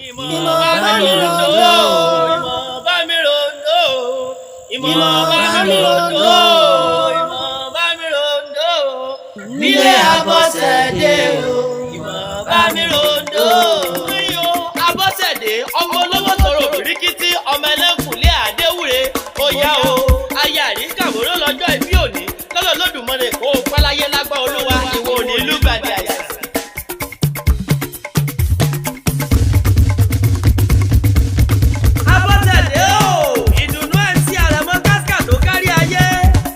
Ìmọ̀ bá mi ròndó, ìmọ̀ bá mi ròndó, ìmọ̀ bá mi ròndó, ìmọ̀ bá mi ròndó. Nílé Abọ́sẹ̀dé o, ìmọ̀ bá mi ròndó. Iyo Abọ́sẹ̀dé, ọmọ olówó tọrọ òbíríkítí, ọmọ ẹlẹ́kùnlé Àdéwúre, ó yá o, aya àríkàwòrán lọ́jọ́ ìbí òní, lọ́lọ́ Olódùmarè kó o pẹ́ láyé lágbá Olúwa, ìwọ òní lùgbàdì àyà. Abọ́sẹ̀dé o, ìdùnnú MC Àrẹ̀mọ Kásíkà tó kárí ayé.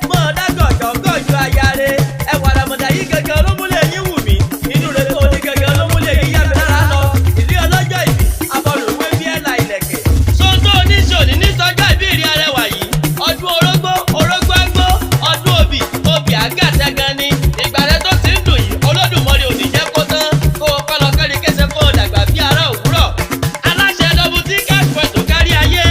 Mọ̀ ọ́ dágọ̀jọ̀ gọ̀jọ̀ aya re. Ẹwà àràmọ̀dà yìí gangan ló múlẹ̀ yín wù mí. Inú rẹ̀ tó ní gangan ló múlẹ̀ yín yá mi lára lọ. Ìlú ọlọ́jọ́ ìbí, abọ́lùwé bí ẹ̀là ìlẹ̀kẹ̀. Sọ́ńtò oníṣòní ní sọ́jọ́ ìbí ìrì arẹwà yìí. Ọdún orógbó, orógbó ágbó, ọdún obì, obì àgàtẹ́ gan ni. Ìgbà rẹ tó ti ń dùn yìí, Olódùmarè ò ní jẹ́ kó tán. Kó o kọ́ lọ kẹ́rin kése kó o dàgbà bí ará òwúrọ̀. Aláṣẹ Double T Cash Point tó kárí ayé,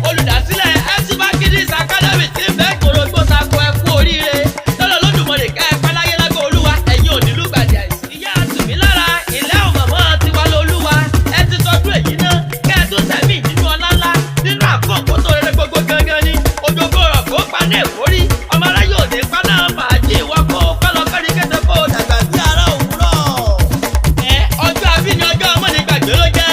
olùdásílẹ̀ MC Makindis Academy tí ń bẹ́ gbòrògbò tako ẹkú oríire. Lọ́dọ̀ Olódùmarè ká ẹ pẹ́ láyé lágbó Olúwa, ẹ̀yin ò ní lùgbàdì àìsàn. Ìyá tùmí lára, ìlẹ́ òmọ̀mọ́ tiwa lolúwa. Ẹ ti tọ́jú èyí náà, kẹ́ ẹ tún sẹ̀mí nínú ọlá ńlá, nínú àkókò tó rere gbogbo gangan ni. Òjòkó rọ̀ kó paná èkórí, ọmọ aráyé òde paná fàájì ìwọ kó o kọ́ lọ kẹ́rin kése kó o dàgbà bí ará òwúrọ̀. Ẹ ọjọ́ abíní ọjọ́ ọmọnìgbàgbé ló jẹ́.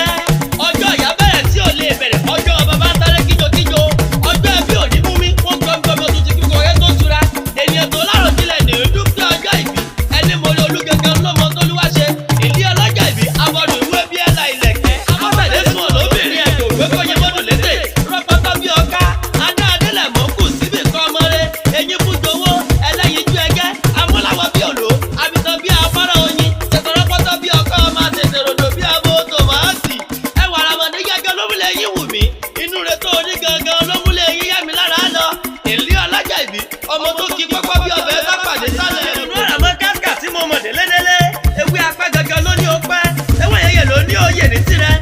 Ọjọ́ ìyá bẹ̀rẹ̀ tí ò lè bẹ̀rẹ̀. Ọjọ́ bàbá ń sáré kíjokíjo. Ọjọ́ ẹbí ò ní mú mi. Wọ́n gbọmgbọmọ tó ti kíkọ ọ̀rẹ́ tó tura. Ènìyàn tó láròjinlẹ̀ ní dúpẹ́ ọjọ́ ìbí. Ẹni mo rí olú gangan ló mọ tó lúwá ṣe. Ìdí ọlọ́jọ́ ìbí abọ́dún ìwé bí ẹ̀la ìlẹ̀kẹ̀. Abọ́sẹ̀dé sùn olóbìnrin ẹ̀kọ́ ògbé kó yẹ mọ́dún létè. Rọpọtọ bí ọká, adá adélẹ̀ mọ́ kù síbì kan mọ́rẹ́. Eyín fún jowó, ẹlẹ́yinjú ẹgẹ́, amúláwọ̀ bí òló, abitan bí afárá oyin, tẹ̀tọ̀rọ̀pọ̀tọ̀ bí ọkọ ọmọ tètè ròdò bí abo tòmátì. Ẹwà àràmọ̀dé gẹ́gẹ́ ló múlẹ̀ yín wù mí. Inú rẹ̀ tó ní gangan ló múlẹ̀ yín yá mi lára lọ. Ìlú ọlọ́jà ìbí, ọmọ tó kí pápá bí ọbẹ̀ bá pàdé sálẹ̀. Ìlú àràmọ́ kásíkà tí mo mọ̀ délédélé. Ewé apá gangan ló ní ó pẹ́. Ewé yẹyẹ ló ní òye ní tirẹ̀.